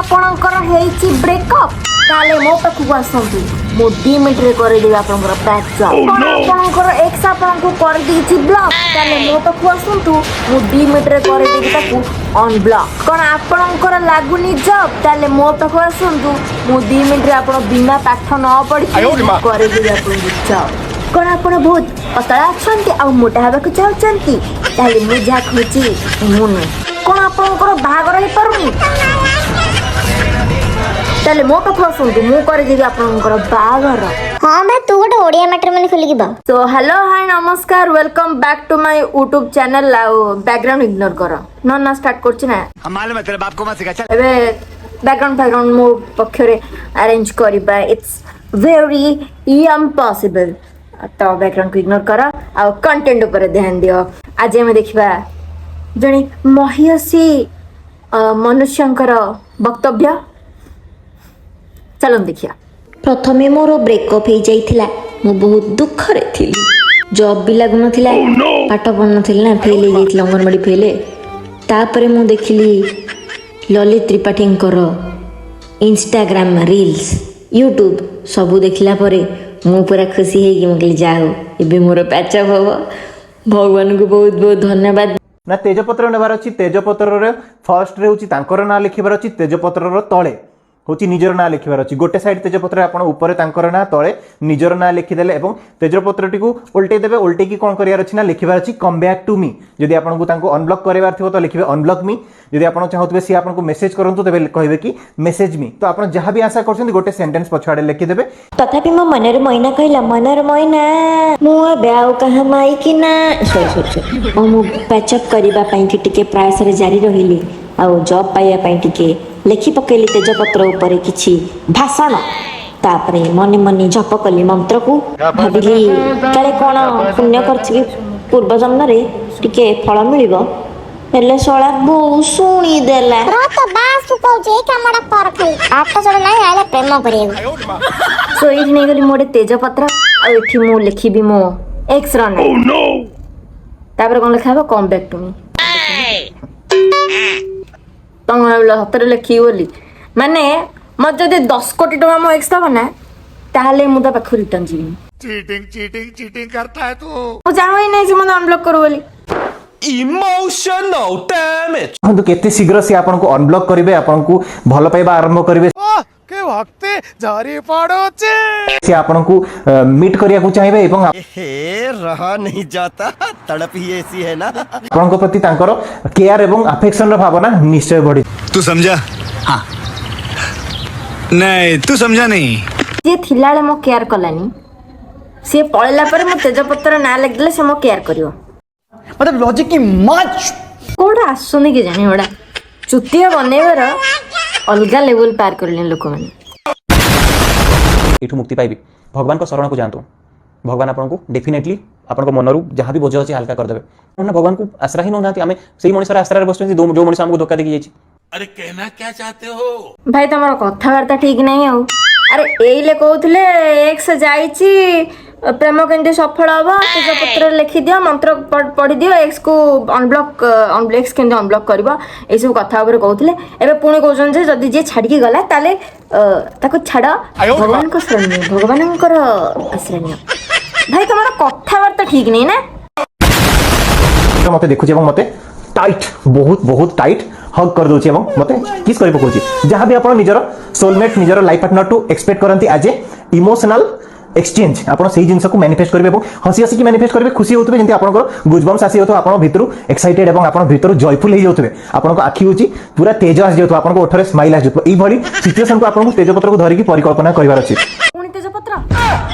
ଆପଣଙ୍କର ହେଇଛି ବ୍ରେକଅପ୍? ତାହେଲେ ମୋ ପାଖକୁ ଆସନ୍ତୁ, ମୁଁ 2 ମିନିଟ୍ରେ କରିଦେବି ଆପଣଙ୍କର ପ୍ୟାଚଅପ୍। କ'ଣ ଆପଣଙ୍କର ଏକ୍ସ ଆପଣଙ୍କୁ କରିଦେଇଛି ବ୍ଲକ୍? ତାହେଲେ ମୋ ପାଖକୁ ଆସନ୍ତୁ, ମୁଁ 2 ମିନିଟ୍ରେ କରିଦେବି ତାକୁ ଅନବ୍ଲକ୍। କ'ଣ ଆପଣଙ୍କର ଲାଗୁନି ଜବ୍? ତାହେଲେ ମୋ ପାଖକୁ ଆସନ୍ତୁ, ମୁଁ 2 ମିନିଟ୍ରେ ଆପଣ ବିନା ପାଠ ନ ପଢ଼ିକି କରିଦେବି ଆପଣଙ୍କୁ ଜବ୍। କ'ଣ ଆପଣ ବହୁତ ପତଳା ଅଛନ୍ତି ଆଉ ମୋଟା ହେବାକୁ ଚାହୁଁଛନ୍ତି? ତାହେଲେ ମୁଁ ଯାହା କହୁଛି ମୁଁ ନୁହେଁ। କ'ଣ ଆପଣଙ୍କର ବାହାଘର ହେଇପାରୁନି? ତାହେଲେ ମୋ ପାଖକୁ ଆସନ୍ତୁ, ମୁଁ କରିଦେବି ଆପଣଙ୍କର ବାହାଘର। ହଁ ବା, ତୁ ଗୋଟେ ଓଡିଆ ମ୍ୟାଟ୍ରିମୋନି ଖୋଲିକି ବ। ତ ହ୍ୟାଲୋ, ହାଇ, ନମସ୍କାର, welcome back to my YouTube channel। ଆଉ ବ୍ୟାକଗ୍ରାଉଣ୍ଡ ଇଗ୍ନୋର କର ନ ନା, ଷ୍ଟାର୍ଟ କରୁଛି ନା। हम मालूम है तेरे बाप को मत सिखा, चल। ଏବେ ବ୍ୟାକଗ୍ରାଉଣ୍ଡ ଫ୍ୟାକଗ୍ରାଉଣ୍ଡ ମୋ ପକ୍ଷରେ ଆରେଞ୍ଜ କରିବା it's very impossible। ତ ବ୍ୟାକଗ୍ରାଉଣ୍ଡକୁ ଇଗ୍ନୋର କର ଆଉ କଣ୍ଟେଣ୍ଟ ଉପରେ ଧ୍ୟାନ ଦିଅ। ଆଜି ଆମେ ଦେଖିବା ଜଣେ ମହିୟସୀ ମନୁଷ୍ୟଙ୍କର ବକ୍ତବ୍ୟ। ଚାଲନ୍ତୁ ଦେଖିବା। ପ୍ରଥମେ ମୋର ବ୍ରେକଅପ୍ ହେଇଯାଇଥିଲା। ମୁଁ ବହୁତ ଦୁଃଖରେ ଥିଲି। ଜବ୍ ବି ଲାଗୁନଥିଲା, ପାଠ ପଢ଼ୁନଥିଲି ନା, ଫେଲ୍ ହେଇଯାଇଥିଲି, ଅଙ୍ଗନବାଡ଼ି ଫେଲ୍। ତାପରେ ମୁଁ ଦେଖିଲି ଲଲିତ ତ୍ରିପାଠୀଙ୍କର ଇନଷ୍ଟାଗ୍ରାମ ରିଲ୍ସ, ୟୁଟ୍ୟୁବ୍ ସବୁ। ଦେଖିଲା ପରେ ମୁଁ ପୁରା ଖୁସି ହେଇକି ମୁଁ କହିଲି, ଯାହା ହଉ, ଏବେ ମୋର ପ୍ୟାଚଅପ୍ ହବ। ଭଗବାନଙ୍କୁ ବହୁତ ବହୁତ ଧନ୍ୟବାଦ। ନା, ତେଜପତ୍ର ନେବାର ଅଛି। ତେଜପତ୍ରରେ ଫର୍ଷ୍ଟରେ ହେଉଛି ତାଙ୍କର ନାଁ ଲେଖିବାର ଅଛି। ତେଜପତ୍ରର ତଳେ ହେଉଛି ନିଜର ନାଁ ଲେଖିବାର ଅଛି। ଗୋଟେ ସାଇଡ୍ ତେଜପତ୍ରରେ ଆପଣ ଉପରେ ତାଙ୍କର ନାଁ, ତଳେ ନିଜର ନାଁ ଲେଖିଦେଲେ ଏବଂ ତେଜପତ୍ରଟିକୁ ଓଲଟେଇ ଦେବେ। ଓଲଟେଇକି କ'ଣ କରିବାର ଅଛି ନା, ଲେଖିବାର ଅଛି "କମ୍ ବ୍ୟାକ୍ ଟୁ ମି"। ଯଦି ଆପଣଙ୍କୁ ତାଙ୍କୁ ଅନବ୍ଲକ୍ କରିବାର ଥିବ ତ ଲେଖିବେ "ଅନବ୍ଲକ୍ ମି"। ଯଦି ଆପଣ ଚାହୁଁଥିବେ ସିଏ ଆପଣଙ୍କୁ ମେସେଜ କରନ୍ତୁ, ତେବେ କହିବେ କି "ମେସେଜ ମି"। ତ ଆପଣ ଯାହା ବି ଆଶା କରୁଛନ୍ତି, ଗୋଟେ ସେଣ୍ଟେନ୍ସ ପଛଆଡ଼େ ଲେଖିଦେବେ। ତଥାପି ମୋ ମନରେ ମଇନା କହିଲା, ମନର ମଇନା, ମୁଁ ଏବେ ଆଉ କାହା ମାଇକିନା। ସରି ସରି ସରି। ଆଉ ମୁଁ ପ୍ୟାଚଅପ୍ କରିବା ପାଇଁକି ଟିକେ ପ୍ରୟାସରେ ଜାରି ରହିଲି ଆଉ ଜବ୍ ପାଇବା ପାଇଁ ଟିକେ ଲେଖି ପକେଇଲି ତେଜପତ୍ର ଉପରେ କିଛି ଭାଷଣ। ତାପରେ ମନେ ମନେ ଜପ କଲି ମନ୍ତ୍ରକୁ। ଭାବିଲି କାଳେ କ'ଣ ପୁଣ୍ୟ କରିଥିବି ପୂର୍ବ ଜନ୍ମରେ, ଟିକେ ଫଳ ମିଳିବ। ହେଲେ ଶଳା ବୋଉ ଶୁଣିଦେଲା। ର ତ ବାସ୍, କହୁଛି ଏଇ କାମଟା କର ଖାଲି। ପାଠ ସାଠ ନାହିଁ, ଆଇଲେ ପ୍ରେମ କରିବାକୁ। ସୋ ଏଇଠି ନେଇଗଲି ମୁଁ ଗୋଟେ ତେଜପତ୍ର ଆଉ ଏଠି ମୁଁ ଲେଖିବି ମୋ ଏକ୍ସ ର ନାଁ। ତାପରେ କ'ଣ ଲେଖା ହବ? "କମ୍ ବ୍ୟାକ୍ ଟୁ ମି"। ତମେ ଭାବିଲ ସତରେ ଲେଖିବି ବୋଲି? ମାନେ ମତେ ଯଦି 10 କୋଟି ଟଙ୍କା ମୋ ଏକ୍ସ ଦବ ନା, ତାହେଲେ ମୁଁ ତା ପାଖକୁ ରିଟର୍ନ ଯିବିନି। चीटिंग, चीटिंग, चीटिंग करता है तू। ମୁଁ ଚାହୁଁ ନାହିଁ ସେ ମୋତେ ଅନବ୍ଲକ୍ କରୁ ବୋଲି। Emotional damage. ଦେଖନ୍ତୁ କେତେ ଶୀଘ୍ର ସିଏ ଆପଣଙ୍କୁ ଅନବ୍ଲକ୍ କରିବେ, ଆପଣଙ୍କୁ ଭଲ ପାଇବା ଆରମ୍ଭ କରିବେ। के भक्ति झरी पड़ोचे। ସିଏ ଆପଣଙ୍କୁ ମିଟ୍ କରିବାକୁ ଚାହିଁବେ ଏବଂ हे, रहा नहीं जाता, तड़प ही ऐसी है ना। ଆପଣଙ୍କ ପ୍ରତି ତାଙ୍କର କେୟାର ଏବଂ ଆଫେକ୍ସନର ଭାବନା ନିଶ୍ଚୟ ବଢି तू समझा? हाँ, नहीं, तू समझा नहीं। ସିଏ ଥିଲାବେଳେ ମୋ କେୟାର କଲାନି, ସିଏ ପଳେଇଲା ପରେ ମୁଁ ତେଜପତ୍ର ନାଁ ଲେଖିଦେଲେ ସେ ମୋ କେୟାର କରିବ। मतलब लॉजिक की मच। କୋଉଠୁ ଆସୁଛନ୍ତି କି ଜାଣି ଏଗୁଡ଼ା? ଚୁତିଆ ବନେଇବାର ଅଲଗା ଲେଭେଲ ପାର କଲେଣି ଲୋକମାନେ। ଏଇଠୁ ମୁକ୍ତି ପାଇବି, ଭଗବାନଙ୍କ ଶରଣକୁ ଯାଆନ୍ତୁ। ଭଗବାନ ଆପଣଙ୍କୁ ଡେଫିନେଟଲି ଆପଣଙ୍କ ମନରୁ ଯାହା ବି ବୋଝ ଅଛି ହାଲକା କରିଦେବେ। ନା, ଭଗବାନଙ୍କୁ ଆଶ୍ରା ହିଁ ନେଉନାହାନ୍ତି। ଆମେ ସେଇ ମଣିଷର ଆଶ୍ରାରେ ବସୁଛନ୍ତି ଯୋଉ ଯୋଉ ମଣିଷ ଆମକୁ ଧୋକା ଦେଇକି ଯାଇଛି। अरे, कहना क्या चाहते हो? ଭାଇ, ତମର କଥାବାର୍ତ୍ତା ଠିକ ନାହିଁ ଆଉ। ଆରେ, ଏଇଲେ କହୁଥିଲେ ଏକ୍ସ ଯାଇଛି, ପ୍ରେମ କେମିତି ସଫଳ ହବ, ତେଜପତ୍ର ଲେଖିଦିଅ, ମନ୍ତ୍ର ପଢିଦିଅ, ଏକ୍ସ କୁ ଅନବ୍ଲକ୍, ଏକ୍ସ କେମିତି ଅନବ୍ଲକ୍ କରିବ, ଏଇସବୁ କଥା ଉପରେ କହୁଥିଲେ। ଏବେ ପୁଣି କହୁଛନ୍ତି ଯେ ଯଦି ଯିଏ ଛାଡ଼ିକି ଗଲା, ତାହେଲେ ତାକୁ ଛାଡ଼, ଭଗବାନଙ୍କ ଶରଣ ନିଅ, ଭଗବାନଙ୍କର ଆଶ୍ରୟ ନିଅ। ଭାଇ, ତମର କଥାବାର୍ତ୍ତା ଠିକ ନାହିଁ ନା? ମତେ ଦେଖୁଛି ଏବଂ ମତେ ଟାଇଟ୍, ବହୁତ ବହୁତ ଟାଇଟ୍ ହଗ୍ କରିଦେଉଛି ଏବଂ ମତେ କିସ୍ କରି ପକାଉଛି। ଯାହା ବି ଆପଣ ନିଜର ସୋଲମେଟ୍, ନିଜର ଲାଇଫ୍ ପାର୍ଟନରଠୁ ଏକ୍ସପେକ୍ଟ କରନ୍ତି ଆଜ୍ ଏ ଇମୋସନାଲ ଏକ୍ସଚେଞ୍ଜ, ଆପଣ ସେଇ ଜିନିଷକୁ ମ୍ୟାନିଫେଷ୍ଟ କରିବେ ଏବଂ ହସି ହସିକି ମ୍ୟାନିଫେଷ୍ଟ କରିବେ। ଖୁସି ହେଉଥିବେ, ଯେମିତି ଆପଣଙ୍କର ଗୁଜବମ୍ସ ଆସିଯାଉଥିବ, ଆପଣ ଭିତରୁ ଏକ୍ସାଇଟେଡ୍ ଏବଂ ଆପଣ ଭିତରୁ ଜୟଫୁଲ୍ ହେଇଯାଉଥିବେ। ଆପଣଙ୍କ ଆଖି ହେଉଛି ପୁରା ତେଜ ଆସିଯାଉଥିବ, ଆପଣଙ୍କ ଓଠରେ ସ୍ମାଇଲ୍ ଆସିଯାଉଥିବ। ଏଇଭଳି ସିଚୁଏସନକୁ ଆପଣଙ୍କୁ ତେଜପତ୍ରକୁ ଧରିକି ପରିକଳ୍ପନା କରିବାର ଅଛି। ପୁଣି ତେଜପତ୍ର,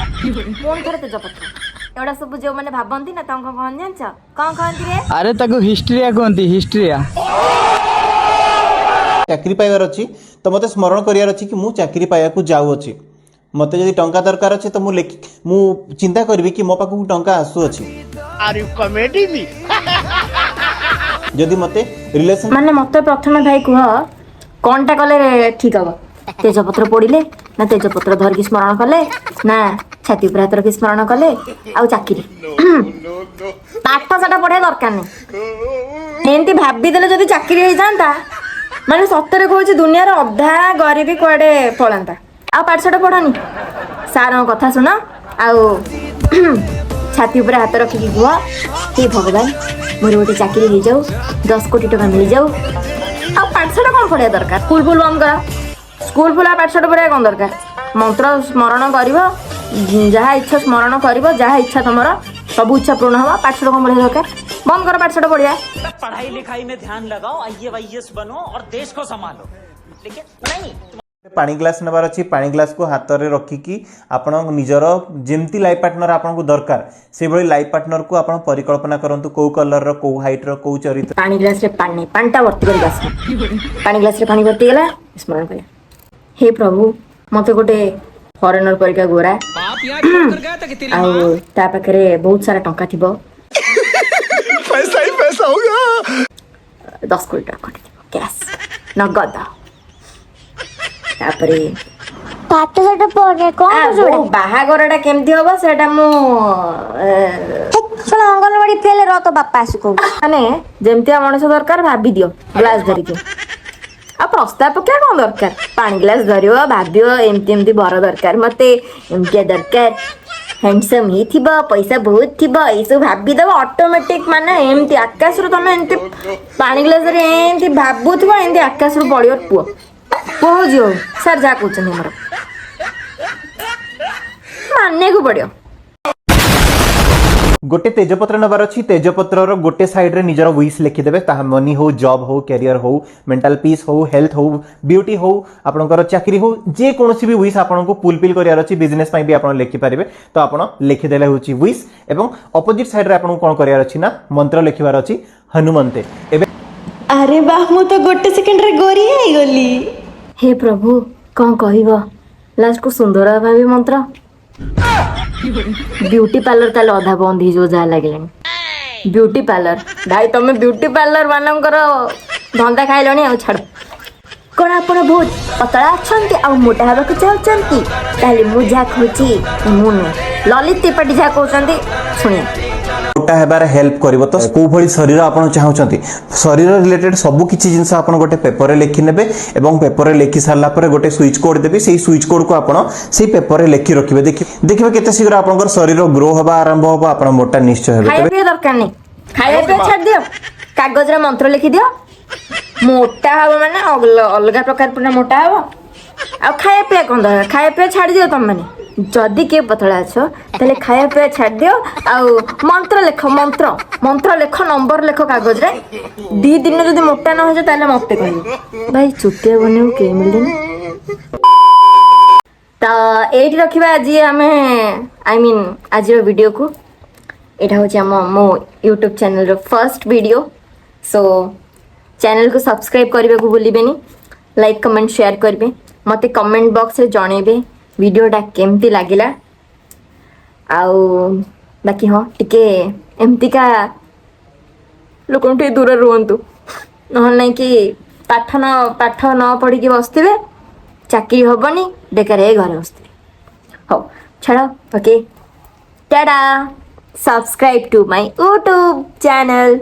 ପୁଣି ଥରେ ତେଜପତ୍ର। ଏଗୁଡ଼ା ସବୁ ଯୋଉମାନେ ଭାବନ୍ତି ନା, ତାଙ୍କୁ କଣ କହନ୍ତି ଜାଣିଛ? କଣ କହନ୍ତି ରେ? ଆରେ, ତାକୁ ହିଷ୍ଟ୍ରିଆ କୁହନ୍ତି, ହିଷ୍ଟ୍ରିଆ। ଚାକିରି ପାଇବାର ଅଛି ତ ମୋତେ ସ୍ମରଣ କରିବାର ଅଛି କି ମୁଁ ଚାକିରି ପାଇବାକୁ ଯାଉଅଛି। ମୋତେ ଯଦି ଟଙ୍କା ଦରକାର ଅଛି ତ ମୁଁ ଚିନ୍ତା କରିବି କି ମୋ ପାଖକୁ ଟଙ୍କା ଆସୁଅଛି। ଯଦି ମୋତେ ରିଲେସନ ମାନେ ମତେ ପ୍ରଥମେ ଭାଇ କୁହ, କଣଟା କଲେ ଠିକ ହବ? ତେଜପତ୍ର ପୋଡିଲେ ନା ତେଜପତ୍ର ଧରିକି ସ୍ମରଣ କଲେ ନା ଛାତି ଉପରେ ହାତ ରଖି ସ୍ମରଣ କଲେ? ଆଉ ଚାକିରି ପାଠ ସାଠ ପଢିବା ଦରକାର ନାହିଁ, ଏମିତି ଭାବିଦେଲେ ଯଦି ଚାକିରି ହେଇଯାନ୍ତା। ମାନେ ସତରେ କହୁଛି, ଦୁନିଆର ଅଧା ଗରିବୀ କୁଆଡ଼େ ପଳାନ୍ତା। ଆଉ ପାଠଶାଠ ପଢ଼ନି, ସାରଙ୍କ କଥା ଶୁଣ ଆଉ ଛାତି ଉପରେ ହାତ ରଖିକି କୁହ, ହେ ଭଗବାନ, ମୋର ଗୋଟେ ଚାକିରି ହେଇଯାଉ, 10 କୋଟି ଟଙ୍କା ମିଳିଯାଉ। ଆଉ ପାଠଶାଠ କ'ଣ ପଢ଼ିବା ଦରକାର? ସ୍କୁଲ ଫୁଲ ବନ୍ଦ କର। ସ୍କୁଲ ଫୁଲ ଆଉ ପାଠଶାଠ ପଢ଼ିବା କ'ଣ ଦରକାର? ମନ୍ତ୍ର ସ୍ମରଣ କରିବ, ଯାହା ଇଚ୍ଛା ସ୍ମରଣ କରିବ, ଯାହା ଇଚ୍ଛା ତମର ସବୁ ଇଚ୍ଛା ପୂର୍ଣ୍ଣ ହବ। ପାଠଶାଠ କ'ଣ ପଢ଼ିବା ଦରକାର? ବନ୍ଦ କର ପାଠଶାଠ ପଢ଼ିବା। पढ़ाई लिखाई में ध्यान लगाओ, आईएएस बनो और देश को संभालो, लेकिन नहीं। ପାଣି ଗ୍ଲାସ୍ ନେବାର ଅଛି। ପାଣି ଗ୍ଲାସ୍କୁ ହାତରେ ରଖିକି ଆପଣ ନିଜର ଯେମିତି ଲାଇଫ୍ ପାର୍ଟନର ଆପଣଙ୍କୁ ଦରକାର, ସେଇଭଳି ଲାଇଫ୍ ପାର୍ଟନରକୁ ଆପଣ ପରିକଳ୍ପନା କରନ୍ତୁ, କେଉଁ କଲର୍ର, କେଉଁ ହାଇଟ୍ର, କେଉଁ ଚରିତ୍ର। ପାଣି ଗ୍ଲାସରେ ପାଣି, ପାଣିଟା ଭର୍ତ୍ତି କରିକି ଆସ। ପାଣି ଗ୍ଲାସରେ ପାଣି ଭର୍ତ୍ତି ହେଇଗଲା। ସ୍ମରଣ କରିବା, ହେ ପ୍ରଭୁ, ମତେ ଗୋଟେ ଫରେନର ପରିକା ଗୋରା ଆଉ ତା ପାଖରେ ବହୁତ ସାରା ଟଙ୍କା ଥିବ। पैसा ही पैसा होगा। 10 କୋଟି ଟଙ୍କା ଖଣ୍ଡେ ଥିବ, କ୍ୟାସ୍, ନଗଦ। ତାପରେ ପାଠ ସାଠ ପଢେ କଣ କରୁଛୁ? ବୋଉ, ବାହାଘରଟା କେମିତି ହବ ସେଟା ମୁଁ ଶୁଣ, ଅଙ୍ଗନବାଡି ଫେଲ ର, ତୋ ବାପା ଆସି କହୁଛି। ମାନେ ଯେମିତିଆ ମଣିଷ ଦରକାର ଭାବି ଦିଅ ଗ୍ଲାସ ଧରିକି। ଆଉ ପ୍ରସ୍ତାବ ପକେଇବା କଣ ଦରକାର? ପାଣି ଗ୍ଲାସ ଧରିବ, ଭାବିବ, ଏମିତି ଏମିତି ବର ଦରକାର ମତେ, ଏମିତିଆ ଦରକାର, ହ୍ୟାଣ୍ଡସମ୍ ହେଇଥିବ, ପଇସା ବହୁତ ଥିବ, ଏଇସବୁ ଭାବିଦବ। ଅଟୋମେଟିକ ମାନେ ଏମିତି ଆକାଶରୁ, ତମେ ଏମିତି ପାଣି ଗ୍ଲାସ ଧରି ଏମିତି ଭାବୁଥିବ, ଏମିତି ଆକାଶରୁ ପଡ଼ିବ ପୁଅ। ପୁଅ ହଉ, ଝିଅ ହଉ, ସାର୍ ଯାହା କହୁଛନ୍ତି ଆମର ମାନିବାକୁ ପଡ଼ିବ। ଗୋଟେ ତେଜପତ୍ର ନେବାର ଅଛି। ତେଜପତ୍ରର ଗୋଟେ ସାଇଡ୍ରେ ନିଜର ୱିଶ୍ ଲେଖିଦେବେ। ତାହା ମନି ହଉ, ଜବ୍ ହଉ, କ୍ୟାରିୟର ହଉ, ମେଣ୍ଟାଲ ପିସ୍ ହଉ, ହେଲ୍ଥ ହଉ, ବ୍ୟୁଟି ହଉ, ଆପଣଙ୍କର ଚାକିରି ହଉ, ଯେକୌଣସି ବି ୱିଶ୍ ଆପଣଙ୍କୁ ଫୁଲଫିଲ୍ କରିବାର ଅଛି, ବିଜନେସ୍ ପାଇଁ ବି ଆପଣ ଲେଖିପାରିବେ। ତ ଆପଣ ଲେଖିଦେଲେ ହେଉଛି ୱିଶ୍ ଏବଂ ଅପୋଜିଟ୍ ସାଇଡ୍ରେ ଆପଣଙ୍କୁ କ'ଣ କରିବାର ଅଛି ନା ମନ୍ତ୍ର ଲେଖିବାର ଅଛି, ହନୁମନ୍ତେ। ଏବେ ଆରେ ବାহ, ମୁଁ ତ ଗୋଟେ ସେକେଣ୍ଡରେ ଗୋରି ହେଇଗଲି। ହେ ପ୍ରଭୁ, କଣ କହିବ ଲାଷ୍ଟକୁ? ସୁନ୍ଦର ଭାବି ମନ୍ତ୍ର। ବ୍ୟୁଟି ପାର୍ଲର ତାହେଲେ ଅଧା ବନ୍ଦ ହେଇଯିବ ଯାହା ଲାଗିଲାଣି। ବ୍ୟୁଟି ପାର୍ଲର, ଭାଇ, ତମେ ବ୍ୟୁଟି ପାର୍ଲର ମାନଙ୍କର ଧନ୍ଦା ଖାଇଲଣି। ଆଉ ଛାଡ଼। କଣ ଆପଣ ବହୁତ ପତଳା ଅଛନ୍ତି ଆଉ ମୋଟା ହେବାକୁ ଚାହୁଁଛନ୍ତି? ତାହେଲେ ମୁଁ ଯାହା କହୁଛି, ମୁଁ ନୁହେଁ, ଲଲିତ ତ୍ରିପାଠୀ ଯାହା କହୁଛନ୍ତି ଶୁଣିବା। ମୋଟା ହେବାରେ ହେଲ୍ପ କରିବ। ତ କୋଉ ଭଳି ଶରୀର ଆପଣ ଚାହୁଁଛନ୍ତି, ଶରୀର ରିଲେଟେଡ୍ ସବୁ କିଛି ଜିନିଷ ଆପଣ ଗୋଟେ ପେପରରେ ଲେଖିନେବେ ଏବଂ ପେପରରେ ଲେଖି ସାରିଲା ପରେ ଗୋଟେ ସୁଇଚ୍ କୋଡ୍ ଦେବି। ସେଇ ସୁଇଚ୍ କୋଡ୍କୁ ଆପଣ ସେଇ ପେପରରେ ଲେଖି ରଖିବେ। ଦେଖିବେ କେତେ ଶୀଘ୍ର ଆପଣଙ୍କର ଶରୀର ଗ୍ରୋ ହେବା ଆରମ୍ଭ ହେବ, ଆପଣ ମୋଟା ନିଶ୍ଚୟ ହେବେ। ଖାଇବା ତେବେ ପିଇବା ଦରକାର ନାହିଁ। ଖାଇବା ପିଇବା ଛାଡ଼ି ଦିଅ, କାଗଜରେ ମନ୍ତ୍ର ଲେଖିଦିଅ, ମୋଟା ହବ। ମାନେ ଅଲଗା ପ୍ରକାର ପୁରା ମୋଟା ହବ। ଆଉ ଖାଇବା ପିଇବା କଣ ଦରକାର? ଖାଇବା ପିଇବା ଛାଡ଼ି ଦିଅ ତମମାନେ। ଯଦି କିଏ ପତଳା ଅଛ, ତାହେଲେ ଖାଇବା ପିଇବା ଛାଡ଼ି ଦିଅ ଆଉ ମନ୍ତ୍ର ଲେଖ। ମନ୍ତ୍ର, ମନ୍ତ୍ର ଲେଖ, ନମ୍ବର ଲେଖ କାଗଜରେ। 2 ଦିନ ଯଦି ମୋଟା ନ ହେଇଛ, ତାହେଲେ ମତେ କହିବ। ଭାଇ, ଚୁତିଆ ବନେଇବାକୁ କେହି ମିଳିଲେନି। ତ ଏଇଠି ରଖିବା ଆଜି ଆମେ, I mean, ଆଜିର ଭିଡ଼ିଓକୁ। ଏଇଟା ହେଉଛି ଆମ ମୋ ୟୁଟ୍ୟୁବ୍ ଚ୍ୟାନେଲର ଫର୍ଷ୍ଟ ଭିଡ଼ିଓ। ସୋ ଚ୍ୟାନେଲକୁ ସବସ୍କ୍ରାଇବ୍ କରିବାକୁ ଭୁଲିବେନି, ଲାଇକ୍, କମେଣ୍ଟ, ସେୟାର କରିବେ। ମୋତେ କମେଣ୍ଟ ବକ୍ସରେ ଜଣେଇବେ ଭିଡ଼ିଓଟା କେମିତି ଲାଗିଲା। ଆଉ ବାକି ହଁ, ଟିକେ ଏମିତିକା ଲୋକଙ୍କୁ ଟିକେ ଦୂରରେ ରୁହନ୍ତୁ, ନହେଲେ ନାଇଁ କି ପାଠ ନ ପଢ଼ିକି ବସିଥିବେ, ଚାକିରି ହବନି, ବେକାର ହେଇ ଘରେ ବସିଥିବେ। ହଉ ଛାଡ଼, okay, tata. Subscribe to my YouTube channel.